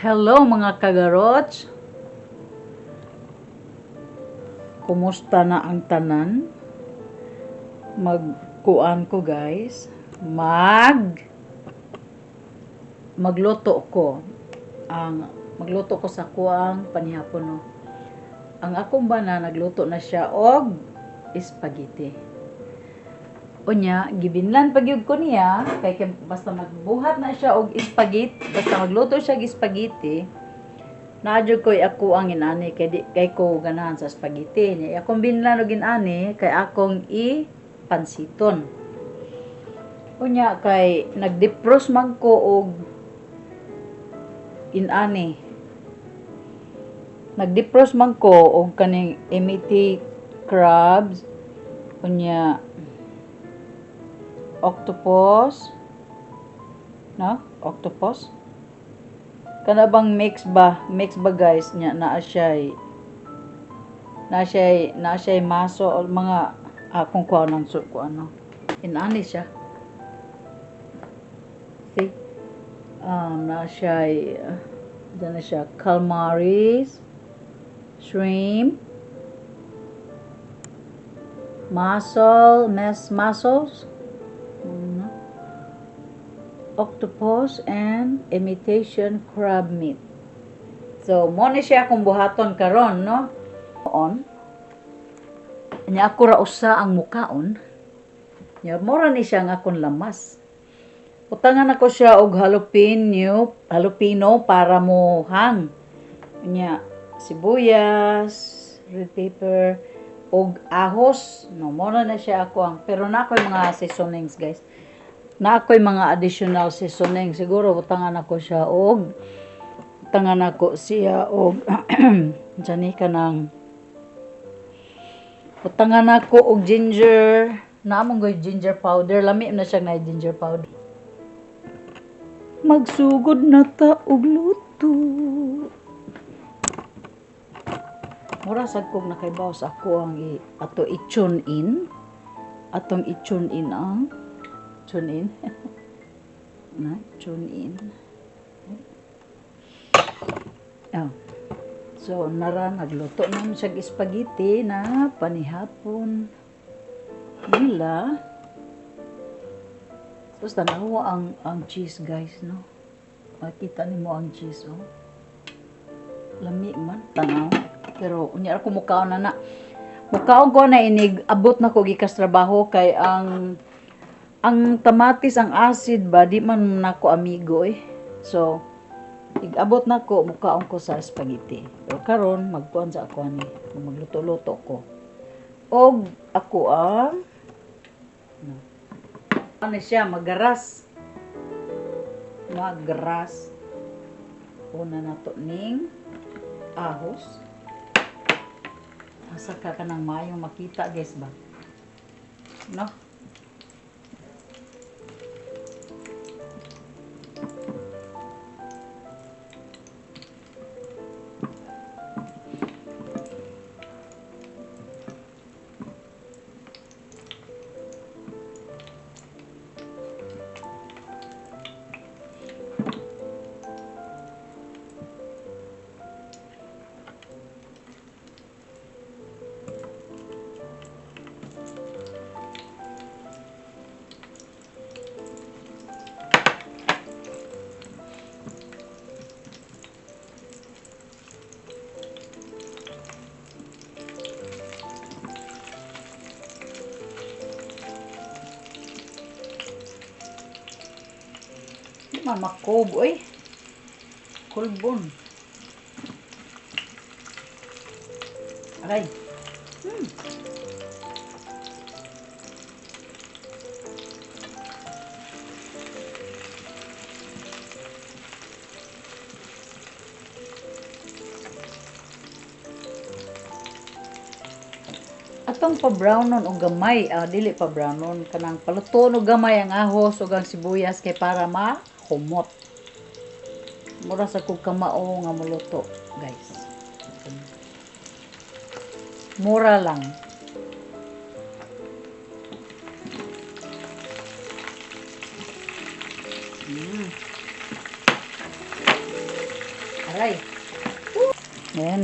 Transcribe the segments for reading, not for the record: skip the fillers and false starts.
Hello, mga kagarots! Kumusta na ang tanan? Magkuan ko, guys. Magluto ko. Ang magluto ko sa kuang panihapon, no. Ang akong bana, nagluto na siya og spaghetti. Unya, gibinlan pa gyud ko niya kay basta magbuhat na siya og spaghetti, basta magluto siya og spaghetti, naa jud ko'y ako ang inani kay di kay ko ganahan sa spaghetti. Nya akong binlan og inani kay akong i pansiton. Unya kay nag-defrost man ko og inani. Nag-defrost man ko og kaning imitate crabs, unya octopus, no? Octopus? Kana bang mix ba? Mix ba, guys? Nya naa siya maso o mga akong kuha ng ko ano. Inani siya. See? Naa siya na siya calamaris, shrimp, mussel, mussels, octopus, and imitation crab meat. So, mo ni siya akong buhaton karon, no? On. Nya ako ra usa ang mukaon. Nya mora ni siya nga akong lamas. Utangan ako siya og jalapeno para mo hang. Nya sibuyas, red pepper, og ahos. No, mo na siya ako ang, pero na ako'y mga seasonings, guys. Na ako'y mga additional seasoning. Siguro utangan ako siya og dyan ka ng utangan ako og ginger. Naamong goy ginger powder. Lami na siya na ginger powder. Magsugod na ta og luto. Mura sad kog nakaibaw sa ako ang ato i-tune in. Atong i-tune in ang tune in. Na, tune in. Oh. So, nara, nagluto naman siya spaghetti na panihapon nila. So, tanawa ang cheese, guys, no? Makita nimo ang cheese, oh. Lami man, tanaw. Pero, unya ako mukaon na na. Mukaon ko na inig, abot na ko gikas trabaho kay ang kamatis, ang acid ba, di man nako amigo eh. So, igabot na ko, mukaon ko sa spaghetti. Pero karon magkuan sa ako ani, magluto-luto ko. Og ako ang no. Ano siya, magaras. Magaras. Una na to ning ahos. Asa ka kanang maayong makita, guys, ba? No? Mamakob, oy. Kulbon. Aray. Atong pa-brownon og gamay, dili pa brownon, kanang palutoon og gamay ang ahos ug ang sibuyas kay para ma humot. Mura sa kog kamao nga muluto, guys. Mura lang.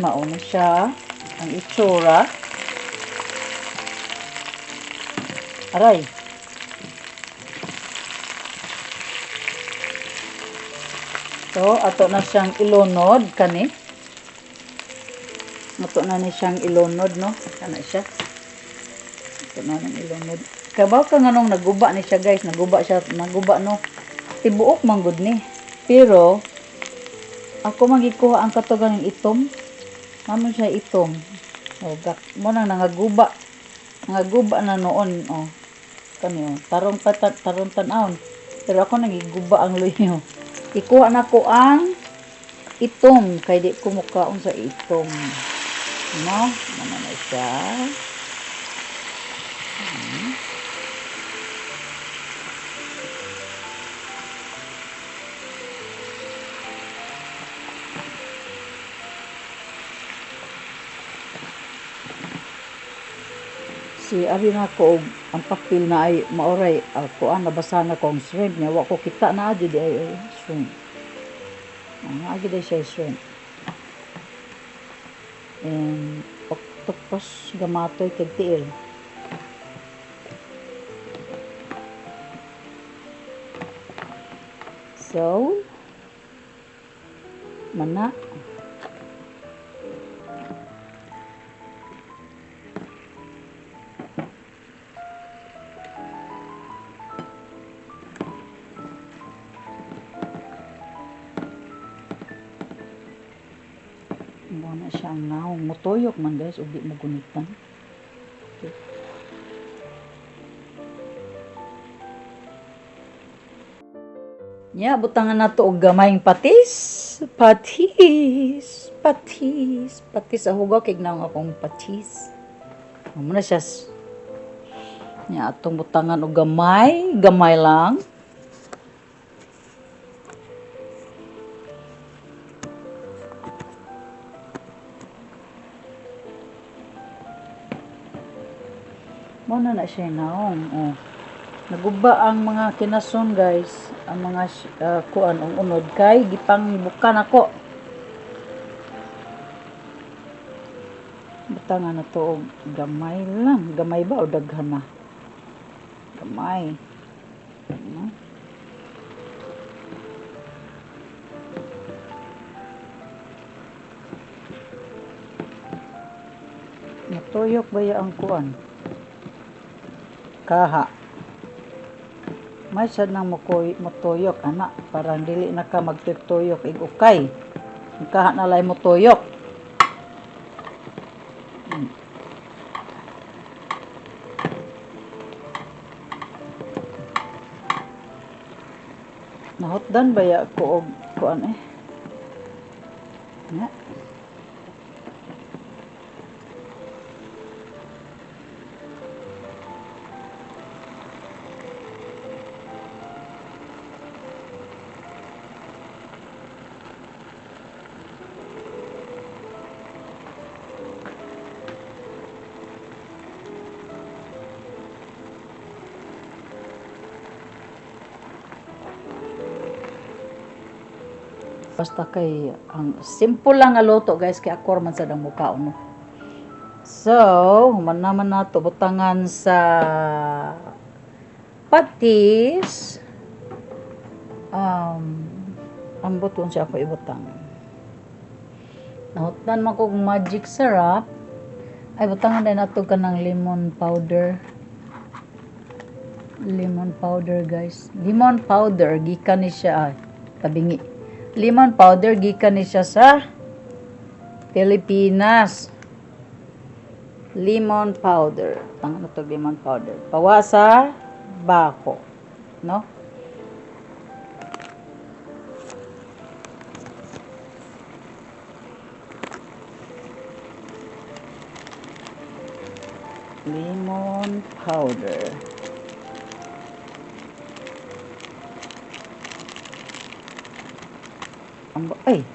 Mao na siya ang itsura. Aray. So, ato na siyang ilunod kani. Ato na ni siyang ilunod, no? Kana siya. Ato na nang ilunod. Kabaw ka nganong naguba ni siya, guys. Naguba siya, naguba, no? Tibuok man gud ni. Pero ako magikuha ang katugang itom. Mamo siya itom. O, gak, mo nang nangaguba. Nangaguba na noon, oh. Kani, oh. Tarong pa, tarong tan-awon. Pero ako nagiguba ang luyo. Ikuha na ko ang itom kay di ko mukaon sa itom. No, ano na siya. Si abi na ko og ang papel na ay maoray ako ang nabasa na ko ang shrimp niya, wa ko kita na adyo di ay, ay shrimp. Ang agi day siya shrimp. And octopus gamatoy kag tiil. So mana. Muna siya ang naong. Mutuyok man, guys, ug di mo gunitan. Okay. Nya, butangan na to og gamayng patis. Patis. Patis. Patis. Ahugaw kay naong akong patis. Muna siya. Nya, atong butangan og gamay. Gamay lang. Muna na siya naong. Oh. Naguba ang mga kinason, guys. Ang mga kuan ang unod kay gipangbukan ako. Butangan na to og gamay lang. Gamay ba o daghan na? Gamay. Ano? Natuyok ba ya ang kuan? Kaha. May sad nang mutuyok, ana, parang dili na ka magtuyok ig ukay. Ang kaha na lay mutuyok. Nahutdan ba ya ko og kuan eh? Nga. Basta kay ang simple lang nga luto, guys, kay ako man sad ang mukaon, no. So, human naman nato butangan sa patis. Ambot kung siya ako ibutang. Nahutdan man kog magic syrup. Ay, butangan din nato kanang lemon powder. Lemon powder, guys. Lemon powder gikan ni siya, ay, tabingi. Lemon powder gikan ni siya sa Pilipinas. Lemon powder. Tangan na to lemon powder. Pawa sa bako, no? Lemon powder. Ay,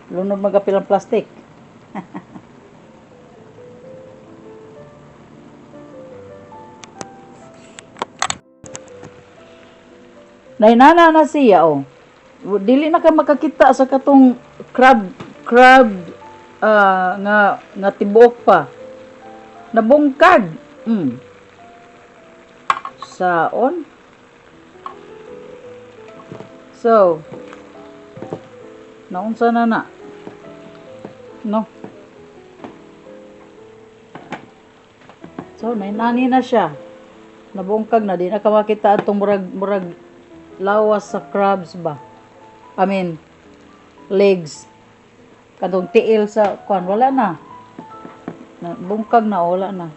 lunod magapil ang plastic. Nainana na siya, oh. Dili na ka makakita sa katong crab nga tibuok pa. Nabungkag. Saon. So, naunsa na na? No. So, nainani na siya. Nabungkag na. Di na ka makita atong murag lawas sa crabs ba? I mean, legs. Katong tiil sa kwan, wala na. Bungkag na, wala na.